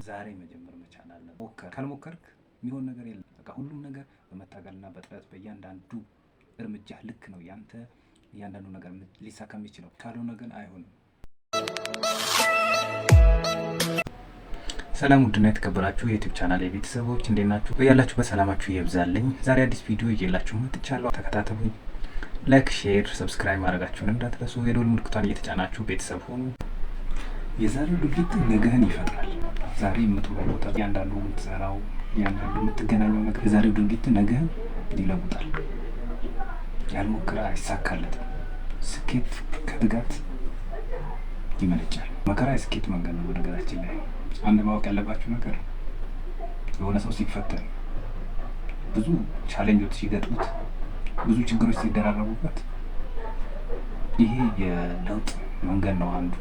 ዛሬ መጀመር መቻል አለብህ። ሞከር፣ ካልሞከርክ የሚሆን ነገር የለም። በቃ ሁሉም ነገር በመታገልና በጥረት በእያንዳንዱ እርምጃ ልክ ነው ያንተ እያንዳንዱ ነገር ሊሳካ የሚችለው። ካልሆነ ግን አይሆንም። ሰላም ውድና የተከበራችሁ የ YouTube channel የቤተሰቦች፣ እንዴት ናችሁ? በያላችሁበት ሰላማችሁ ይብዛልኝ። ዛሬ አዲስ ቪዲዮ ይዤላችሁ መጥቻለሁ። ተከታተሉኝ። Like፣ share፣ subscribe ማድረጋችሁን እንዳትረሱ። የደወል ምልክቷን እየተጫናችሁ ቤተሰብ ሁኑ። የዛሬው ድርጊት ነገህን ይፈጥራል። ዛሬ የምትውለው ቦታ፣ እያንዳንዱ የምትሰራው፣ እያንዳንዱ የምትገናኘው ነገር፣ የዛሬው ድርጊት ነገህን ይለውጣል። ያልሞከረ አይሳካለትም። ስኬት ከትጋት ይመነጫል። መከራ የስኬት መንገድ ነው። በነገራችን ላይ አንድ ማወቅ ያለባችሁ ነገር፣ የሆነ ሰው ሲፈተን፣ ብዙ challenge ኦች ሲገጥሙት፣ ብዙ ችግሮች ሲደራረቡበት ይሄ የለውጥ መንገድ ነው አንዱ።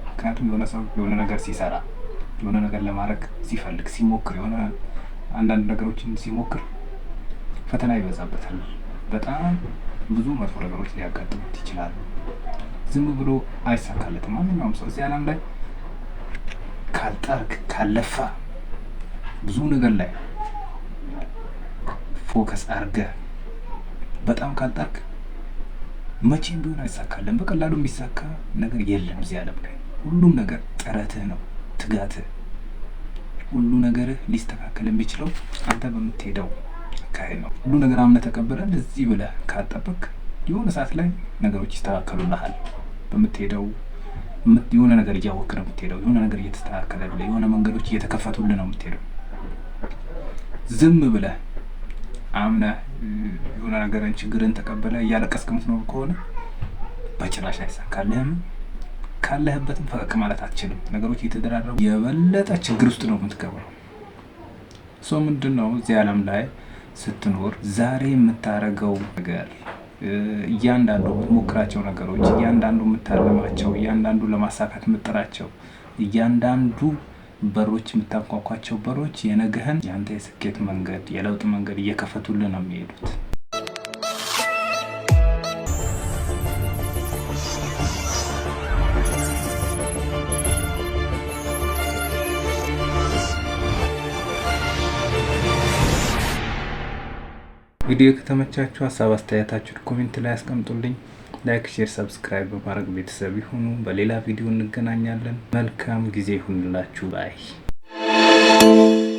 ምክንያቱም የሆነ ሰው የሆነ ነገር ሲሰራ፣ የሆነ ነገር ለማድረግ ሲፈልግ፣ ሲሞክር፣ የሆነ አንዳንድ ነገሮችን ሲሞክር ፈተና ይበዛበታል። በጣም ብዙ መጥፎ ነገሮች ሊያጋጥሙት ይችላሉ። ዝም ብሎ አይሳካለትም። ማንኛውም ሰው እዚህ ዓለም ላይ ካልጣርክ፣ ካልለፋህ፣ ብዙ ነገር ላይ focus አድርገህ በጣም ካልጣርክ መቼም ቢሆን አይሳካልህም። በቀላሉ የሚሳካ ነገር የለም እዚህ ዓለም ላይ። ሁሉም ነገር ጥረትህ ነው፣ ትጋትህ። ሁሉ ነገርህ ሊስተካከል የሚችለው አንተ በምትሄደው አካሄድ ነው። ሁሉ ነገር አምነህ ተቀብለህ እዚህ ብለህ ካጠበቅክ የሆነ ሰዓት ላይ ነገሮች ይስተካከሉልሃል። በምትሄደው የሆነ ነገር እያወቅህ ነው የምትሄደው። የሆነ ነገር እየተስተካከለልህ፣ የሆነ መንገዶች እየተከፈቱልህ ነው የምትሄደው። ዝም ብለህ አምነህ የሆነ ነገርን ችግርን ተቀብለህ እያለቀስክ የምትኖር ከሆነ በጭራሽ አይሳካልህም። ካለህበትም ፈቀቅ ማለት አትችልም። ነገሮች እየተደራረቡ የበለጠ ችግር ውስጥ ነው የምትገባው። So ምንድን ነው፣ እዚህ ዓለም ላይ ስትኖር ዛሬ የምታደርገው ነገር፣ እያንዳንዱ የምትሞክራቸው ነገሮች፣ እያንዳንዱ የምታለማቸው፣ እያንዳንዱ ለማሳካት የምትጥራቸው፣ እያንዳንዱ በሮች የምታንኳኳቸው በሮች የነገህን የአንተ የስኬት መንገድ፣ የለውጥ መንገድ እየከፈቱልህ ነው የሚሄዱት። ቪዲዮ ከተመቻችሁ ሀሳብ አስተያየታችሁን comment ላይ አስቀምጡልኝ። Like፣ share፣ subscribe በማድረግ ቤተሰብ ይሁኑ። በሌላ ቪዲዮ እንገናኛለን። መልካም ጊዜ ይሁንላችሁ። Bye.